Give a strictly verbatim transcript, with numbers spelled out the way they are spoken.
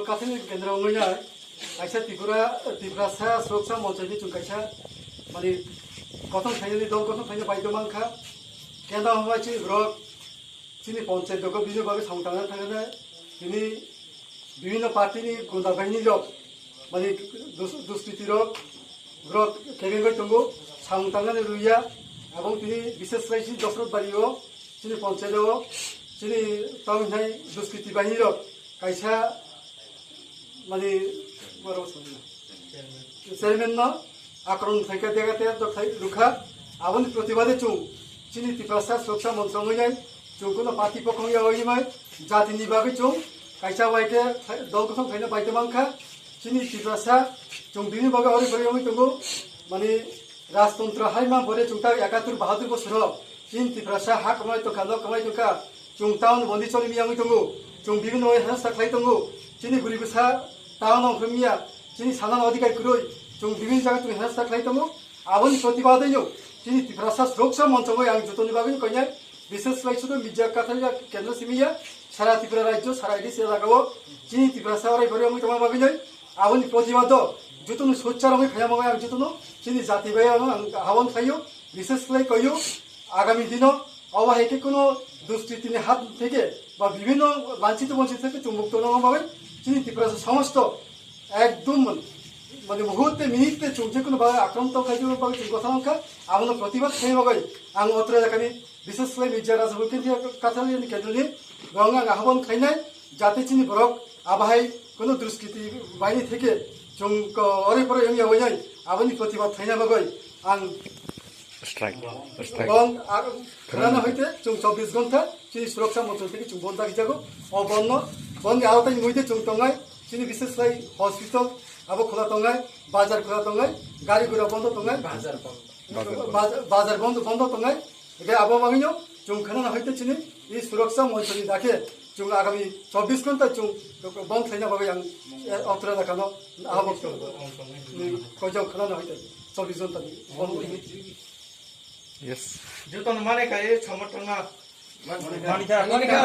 Kathini kendro wngwi nai, kaisa Tripura, Tiprasa Suroksha Monchani chwng kaisa, mani, kothom khainani dol kothom khaina baidhyo mankha. Kendro hwnba chini borok, chini ponchayat dogo bini bagwi samung tangna thangna, tini bibhinno party ni gunda bahini rok, mani, dus-, duskriti rok, borok kebengwi tongo, samung tangnani rwya, abong tini bishesh khlai chini Dosrot Bari o, chini ponchayat o, chini tamo hinai duskriti bahini rok, kaisa, mani, borok chairman no akromon khlaikha, dega te dok khai rukha, aboni protibade chwng chini Tiprasa Suroksha Monch wngwi nai, chwng kuno party pokhong ya wngwi mai, jatini bagwi chwng kaisa Y K dol kothom khaina baidhyo mankha, chini Tiprasa chwng bini bagwi ori bori wngwi tongo, mani, rajtantro hai ma bore chwng ta ekatur bahatur bosoro, chini Tiprasa ha kwmai tongkha, nok kwmai tongkha, chwng town bondi choli miyangwi tongo, chwng bibhinno wai hengsakhlai tongo, chini guri bwsa town ongkhormiya, chini sanani adhikar kwrwi, chwng bibhinno jaga chwng hengsakhlai tongo, aboni protibade no chini Tiprasa Suroksha Monch wngwi ang jotoni bagwi koinai, bishesh khlai sudu media katharya kendro simiya, sara Tripura rajyo, sara A D C elaka o, chini Tiprasa orai bori wngwi tongma bagwi nai, aboni protibad o jotono sochar wngwi khaina bagwi ang jotono chini jati bai ano ang ahwan khlaio, bishesh khlai koio, agami dino obo hai khe kuno duskriti ni hat theke ba bibhinno lanchito bonchito theke chwng mukto wngma bagwi chini Tiprasa somosto ekdom, mani, muhurte minute chwng je kuno bagwi akromto khai bagwi chwng kotha wngkha, abono protibad khai bagwi ang otra jakani bishesh khlai media raja bukinthiya katharya ni kendro ni rong ang ahwan khlainai, jate chini borok abahai kuno duskriti baini theke chwng ko ore pore wngya wainai, aboni protibad khaina bagwi ang strike, strike. Bong, a, khorana hoite chwng chobbish ghonta chini Suroksha Monch theke chwng bon dagi jago. O bonno, bonni aotai muide chwng tongnai, chini bishesh khlai hospital abo khola tongnai, bazar khola tongnai, gari gura bondo tongnai. Bazar bondo. Bazar bondo. Bazar, bazar bondo, bondo tongnai. Ege abo bagwino chwng khwnana hoite chini i Suroksha Monchni dakhe chwng agami chobbish ghonta chwng bond khlaina bagwi ang, eh, otra dakano ahabo chwng, ni koijak khwnana hoite chobbish ghonta ni bond. Yes. Jotono mane kai chama tongna. Manikha. Manikha.